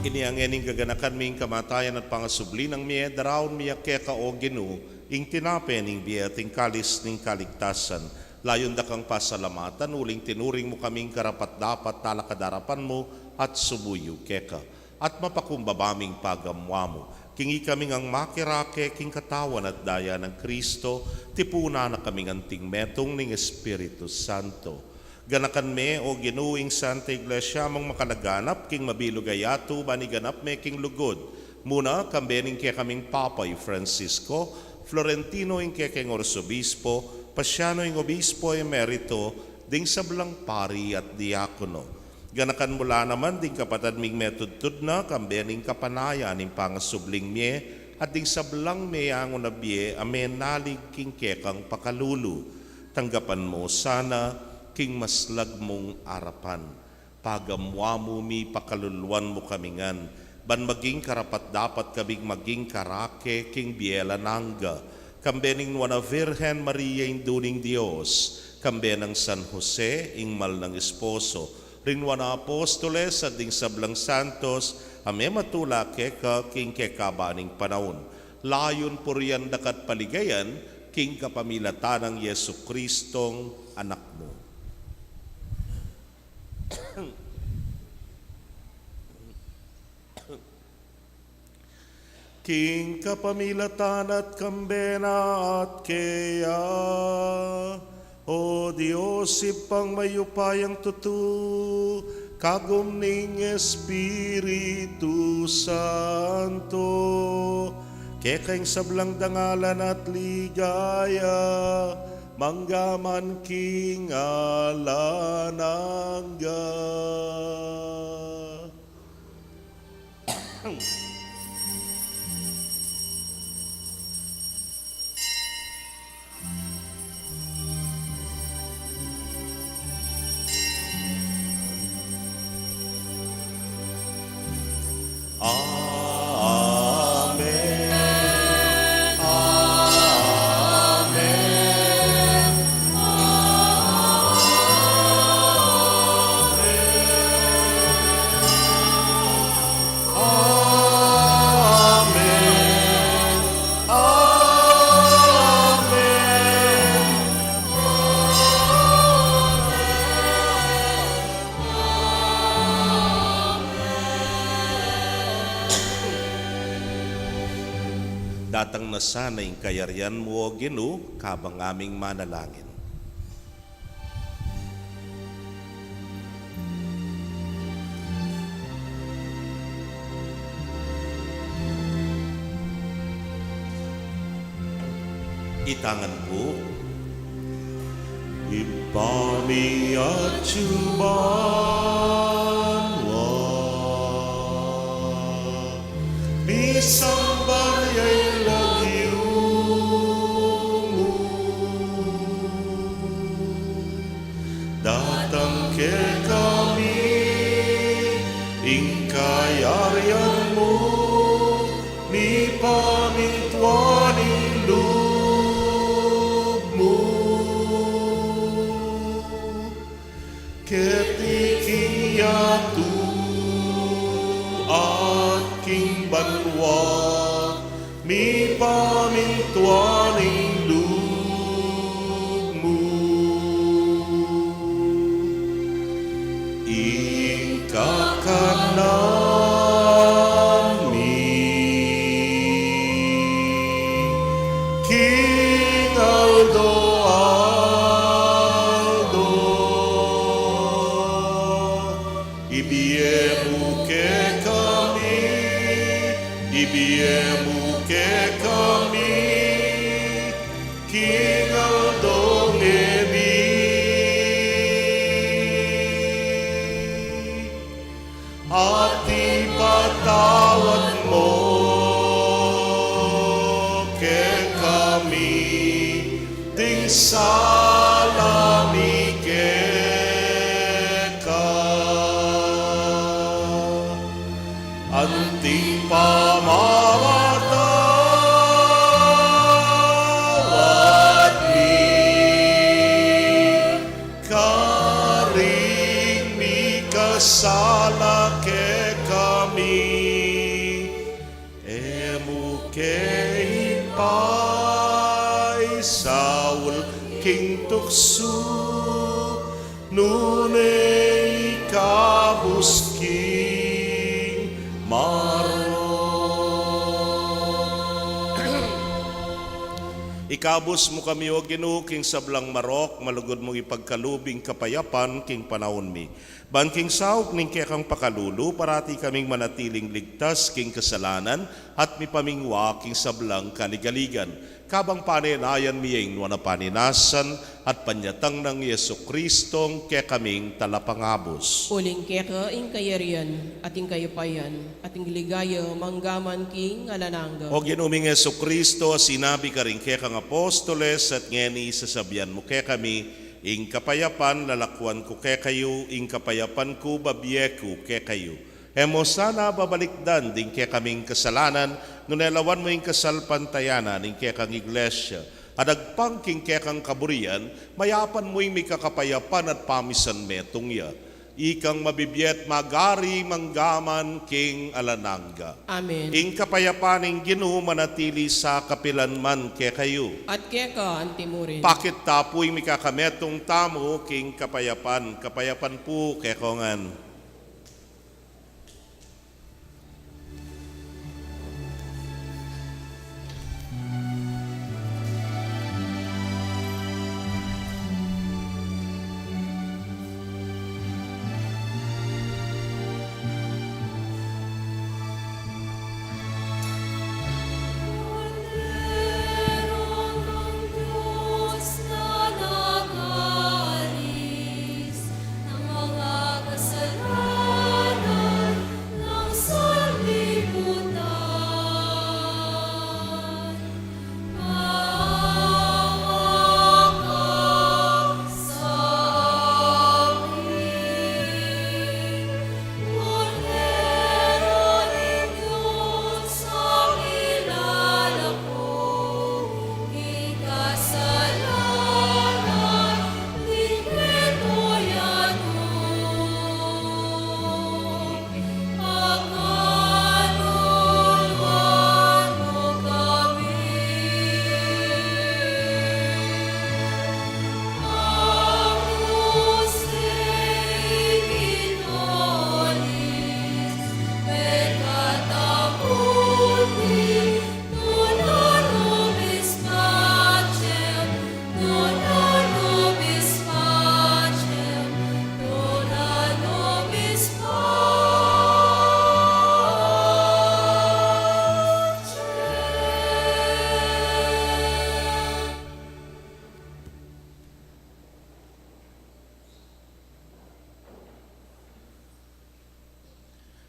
Inya ngening gaganakan mi ing kamatayan at pangasubli nang mie, daraun mi keka, o Ginu, ing tinape ning bie at ing kalis ning kaligtasan. Layun da kang pasalamatan, uling tinuring mu kaming karapat-dapat talakad king arapan mu at sumuyu keka. At mapakumbaba ming pagamuan mu, king ikami ngang makirake king katawan at daya nang Kristo, tipunan na kaming anting metung ning Espiritu Santo. Ganakan me, o Ginu, ing Santa Iglesia mung makalaganap king mabilug a yatu, ban iganap me king lugud, muna kambe ning kekaming Papa i Francisco, Florentino ing kekeng Arsobispo, Pasiano ing Obispo Emerito, ding sablang pari at diakono. Ganakan mu la naman ding kapatad ming metudtud na kambe ning kapanayan ning pangasubling mie, at ding sablang meyangu na bie a menalig king kekang pakalulu. Tanggapan mu sana king maslag mung arapan. Pagamuan mu mi, pakaluluan mu kami ngan, ban maging karapat-dapat kaming maging karake king bie alang angga, kambe ning Nuan a Virgen Maria, Indu ning Dios, kambe nang San Jose, ing mal nang esposo, ring Nuan a Apostoles, at ding sablang santos a mematula keka king kekaban ning panaun. Layun purian da ka at paligayan, king kapamilatan nang Jesucristong Anak mu. King kapamilatan na at kambe na at keya, o Dios, Ibpang mayupayang tutu, kagum ning Espiritu Santo, keka ing sablang dangalan at ligaya, mangga man king alang angga. Amen. Amen. Amen. Amen. Datang na sana ing kayarian mu, o Ginu, kabang ngaming manalangin. Itangan pu. Ibpa mi atsu banua, misamban ya ing lagyu mu. Datang kekami ing kayarian mu, mipamintuan ing lub mu keti king yatu at king banua, mipamintuan ing lub mu. Ing kakanan mi king aldo-aldo, ibie mu kekami, ibie mu kekami king aldo ngeni. At ipatawad mu kekami ding sala mi keka, anti ing pamamatawad mi karing mikasala kekami. E mu ke ipaisaul king tuksu, nune ikabus king marok. Ikabus mu kami, O Ginu, king sablang marok, malugud mung ipagkalub ing kapayapan king panaun mi. Ban king saup ning kekang pakalulu, parati kaming manatiling ligtas king kasalanan at mipamingwa king sablang kaligaligan. Kabang panenayan mi ing nuan a paninasan at panyatang nang Jesucristo, ing kekaming talapangabus. Uling keka ing kayarian, at ing kayapayan, at ing ligaya, mangga man king alang angga. O Ginu ming Jesucristo, a sinabi karing kekang apostoles, at ngeni sasabian mu kekami, ing kapayapan lalakuan ku kekayu, ing kapayapan ku babie ku kekayu. E mu sana babalikdan ding kekaming kasalanan, nune lawan mu ing kasalpantayanan ning kekang Iglesia, a dagpang king kekang kaburian, mayapan mu ing mikakapayapan at pamisan metung ya. Ikang mabibie at magari mangga man king alang angga. Amen. Ing kapayapan ning Ginu manatili sa kapilan man kekayu. At keka antimurin. Pakit ta pu ing mikakametung tamu king kapayapan, kapayapan pu kekongan.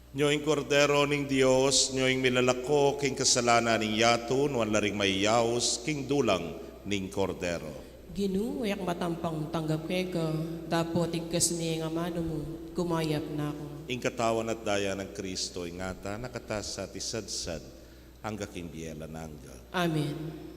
Nyo ing Kordero ning Dios, nyo ing milalako king kasalanan ning yatu, nuan la ring mayaus king dulang ning Kordero. Ginu, e ku matampang tanggap keka, dapot igkas mu ing amanu mu, kumayap na ku. Ing katawan at daya nang Kristo, ingatan na katamu at isadsad angga king bie alang angga. Amen.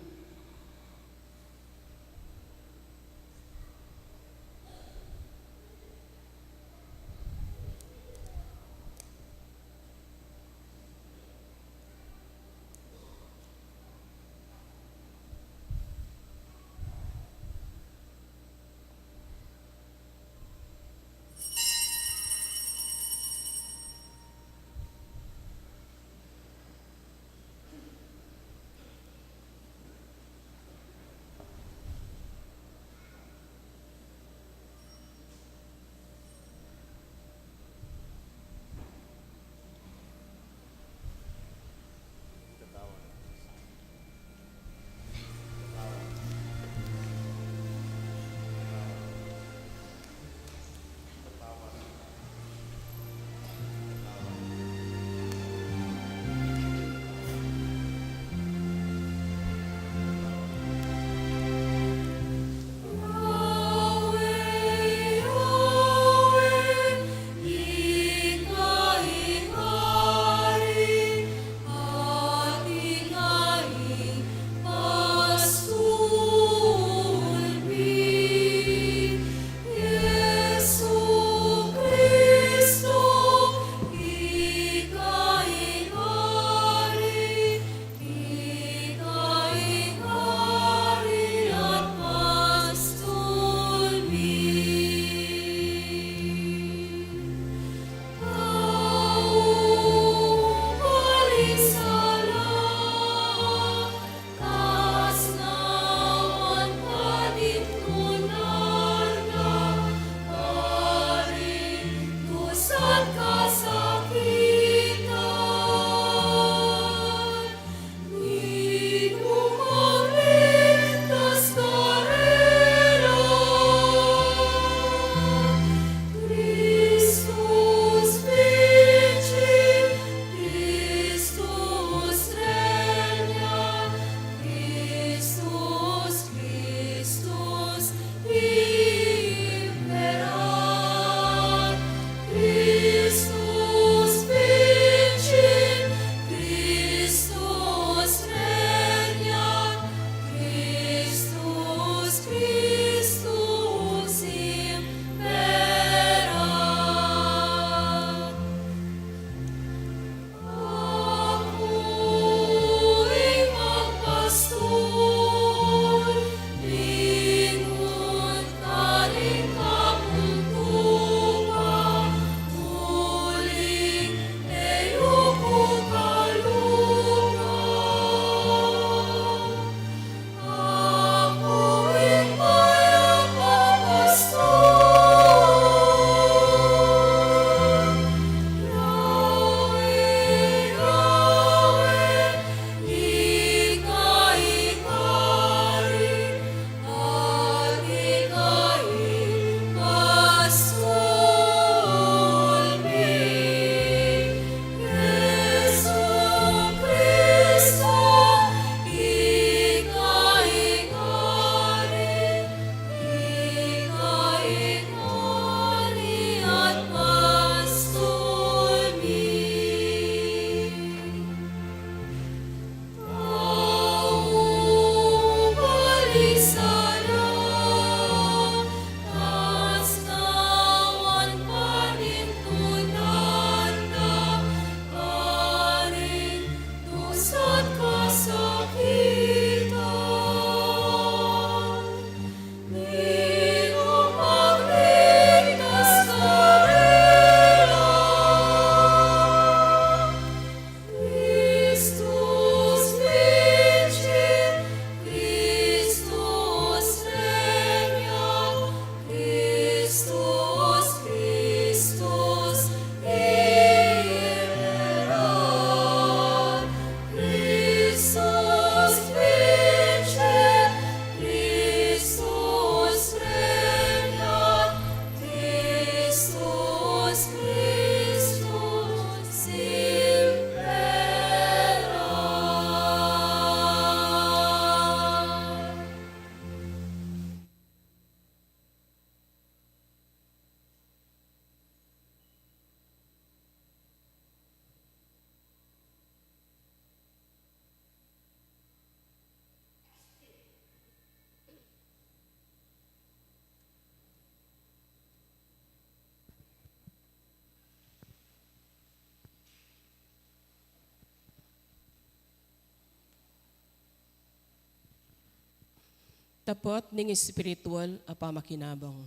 Tapat ning espiritual a pamakinabang.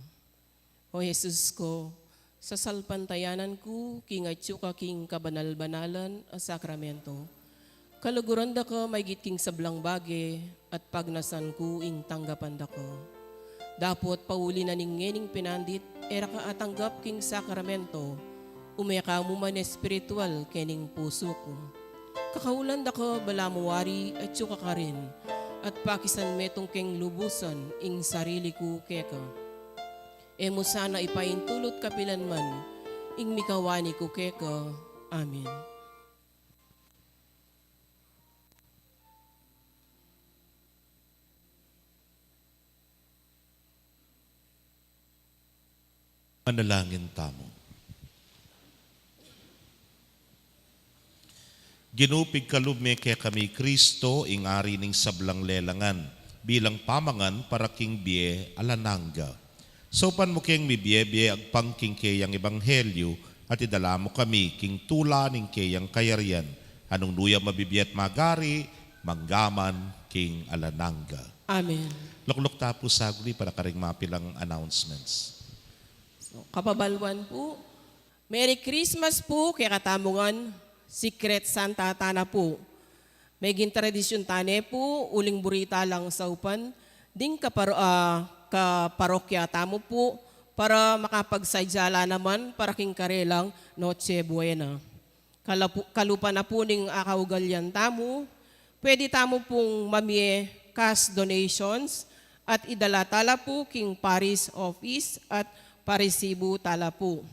O Jesus ko, sasalpantayanan ku king atyu ka king kabanal-banalan a sakramento. Kaluguran da ka maigit king sablang bage, at pagnasan ku ing tanggapan da ka. Dapot pauli na ning ngening pinandit, e ra ka atanggap king sakramento, ume ka mu man espiritual kening pusu ku. Kakaulan da ka balamu wari atyu ka karin, at pakisan metung keng lubusan ing sarili ku keka. E mu sana ipaintulut kapilan man ing mikawani ku keka. Amen. Manalangin tamu. Ginu, pigkalub me kekami i Kristo, ing Ari ning sablang lelangan, bilang pamangan para king bie alang angga. Saupan mu keng mibie-bie agpang king keyang ebanghelyu, at idala mu kami king tula ning keyang kayarian, a nung nu ya mabibie at magari, mangga man king alang angga. Amen. Lukluk ta pu saglit para karing mapilang announcements. So, kapabaluan pu, Merry Christmas pu kekatamu ngan. Secret Santa tana pu. Meging tradisyun tane pu, uling buri talang saupan ding kaparo-, ah, kaparokya tamu pu, para makapagsadya la naman para king karelang Noche Buena. Kalapu-, kalupa na pu ning akaugalian tamu, pwede tamu pung mamie cash donations at idala tala pu king parish office at paresibu tala pu.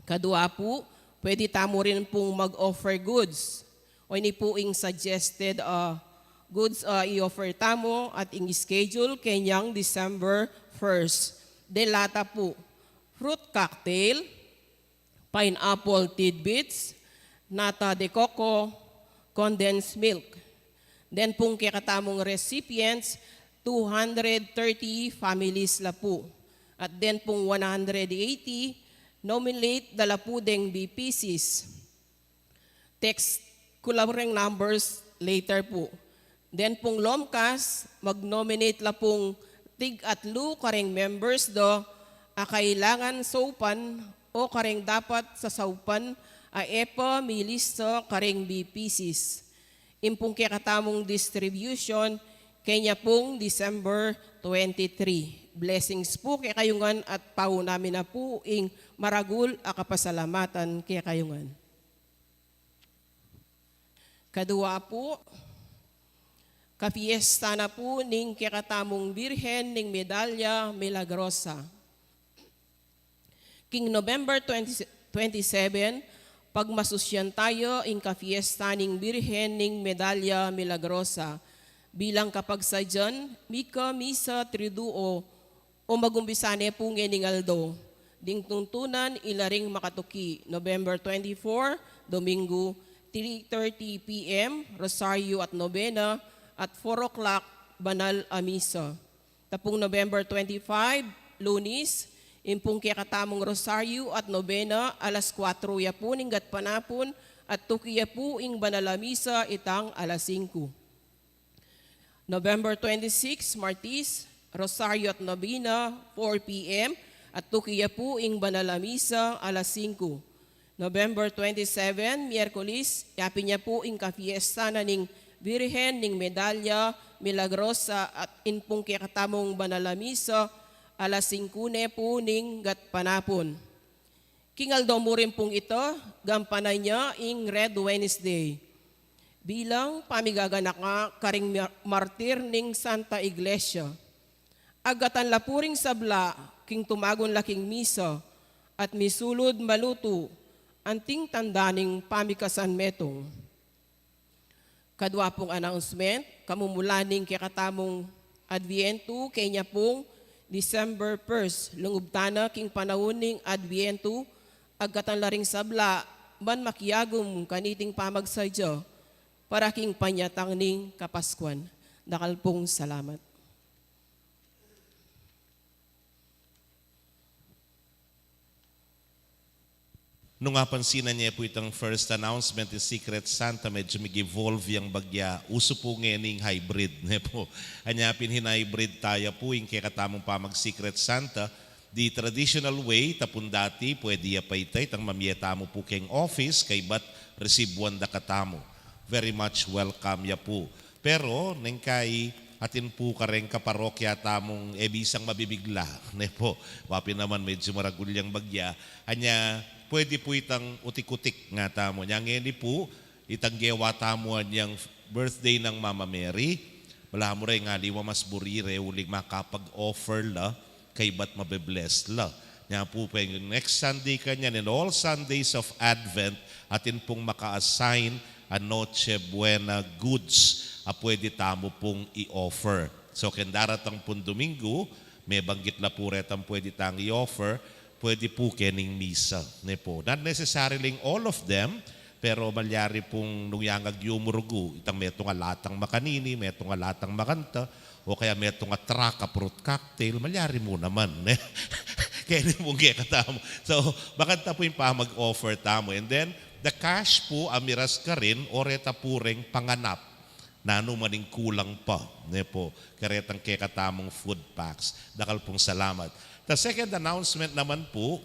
Kadua pu, pwede tamu rin pung mag-offer goods. O ini pu ing suggested, ah, goods, ah, i-offer tamu at ing schedule kenyang December first. Delata pu, fruit cocktail, pineapple tidbits, nata de coco, condensed milk. Den pung kekatamung recipients, two hundred thirty families la pu. At den pung one hundred eighty, nominate da la pu deng B P Cs. Text ku la reng numbers later pu. Den pung lomkas, mag-nominate la pung tig-atlu kareng members do a kailangan saupan o kareng dapat sasaupan a e pa milista kareng B P Cs. Ing pung kekatamung distribution, kenya pung December twenty-three. Blessings pu kekayu ngan at pauna mi na pu ing maragul a kapasalamatan kekayu ngan. Kadua pu, kapiesta na pu ning kekatamung Birhen ning Medalla Milagrosa. King November twenty, twenty-seven, pagmasusyan tayu ing kapiesta ning Birhen ning Medalla Milagrosa. Bilang kapagsadyan, mika misa triduo o magumpisa ne pu ngening aldo. Ding tuntunan, ila ring makatuki, November twenty-four, Domingo, three thirty P M, Rosario at Novena, at four o'clock, Banal a Misa. Tapung November twenty-five, Lunis, ing pung kekatamung Rosario at Novena, alas kuatro ya pu ning gatpanapun, at tuki ya pu ing Banal a Misa itang alas singku. November twenty-six, Martis, Rosario at Novena, four P M, at tuki ya pu ing Banal a Misa alas singku. November twenty-seven, Miyerkulis, yapin ya pu ing kapiesta na ning Birhen ning Medalla Milagrosa at ing pung kekatamung Banal a Misa alas singku ne pu ning gatpanapun. King aldo mu rin pung ita, gampanan ya ing Red Wednesday. Bilang pamigaganaka karing mar-, martir ning Santa Iglesia. Agatan la pu ring sabla king tumagun la king misa at misulud malutu anting tanda ning pamikasan metung. Kadua pung announcement, kamumulan ning kekatamung Adviento, kenya pung December first, lungub tana king panaun ning Adviento, agkatan la ring sabla ban makiagum kaniting pamagsadya para king panyatang ning Kapaskuan. Dakal pung salamat. Nung apansinan ye pu itang first announcement, ing Secret Santa, medyu mig-evolve yang bagya. Usu pu ngening hybrid, ne pu. Anya pin hin-hybrid taya pu, ing kekatamung pamag-Secret Santa, the traditional way, ta pung dati, pwedi ya pa ita, itang mamye tamu pu keng office, kaybat resibuan da katamu. Very much welcome ya pu. Pero neng kai, atin pu kareng kaparokya tamung e bisang mabibigla, ne pu. Wa pin naman medyu maragul yang bagya. Anya, pwedi pu itang utik-utik nga tamu. Nya ngeni pu, itang gewa tamu anyang birthday nang Mama Mary. Balamu reng aliwa mas buri re uling makapag-offer la, kaybat mabe-bless la. Nya pu, pwedeng next Sunday kanyan, and all Sundays of Advent, atin pung maka-assign a Noche Buena goods a pwedi tamu pung i-offer. So, keng daratang pung Domingo, mebanggit la pu retang pwedi tang i-offer, pwedi pu kening misa, ne pu. Not necessarily all of them, pero malyari pung nung yang agyumurgu, itang metung a latang makanini, metung a latang makanta, o kaya metung a truck a fruit cocktail, malyari mu naman, ne? Keni pung kekatamu. So, makanta pu ing pamag-offer tamu. And then, the cash pu, a miras karin, o reta pu reng panganap. Nanu man ing kulang pa, ne pu, karetang kekatamung food packs. Dakal pung salamat. The second announcement naman pu,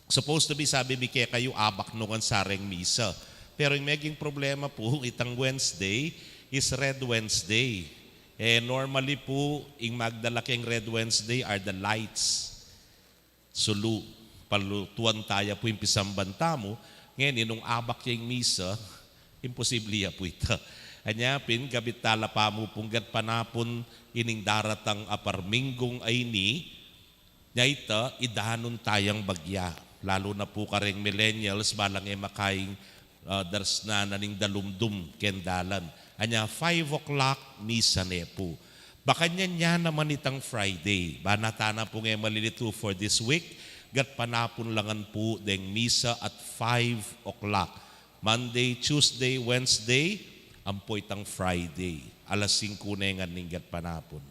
supposed to be, sabi mi kekayu, abak nu ngan sa reng misa. Pero ing meging problema pu, itang Wednesday is Red Wednesday. E, normally pu, ing magdala keng Red Wednesday are the lights. Sulu, palutuan taya pu ing pisamban tamu, ngeni nung abak ya ing misa, imposible ya pu ita. Anya pin, gabit tala pamu pung gatpanapun ining daratang a parminggung a ini, nya ita, idanun tayang bagya. Lalu na pu kareng millennials, balang e makaing, ah, darsnan na ning dalumdum keng dalan. Anya five o'clock, misa ne pu. Bakanyan ya naman itang Friday. Bana tana pung e malilitu for this week, gatpanapun la ngan pu deng misa at five o'clock. Monday, Tuesday, Wednesday, ampo itang Friday. Alas singku ne ngan ning gatpanapun.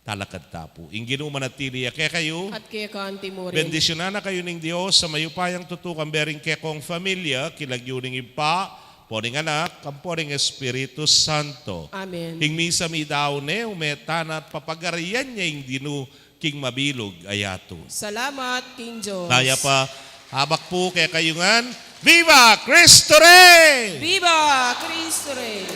Talakad ta pu. Ing Ginu manatili ya kekayu. At keka anti mu rin. Bendisyunan na kayu ning Dios a mayupayang tutu, kambe ring kekong familia, king lagyu ning Ibpa, ampo ning Anak, ampo ning Espiritu Santo. Amen. Ing misa midaun ne, ume tana at papagarian ya ing Ginu king mabilug a yatu. Salamat king Dios. Mayap a abak pu kekayu ngan. Viva Cristo Rey! Viva Cristo Rey!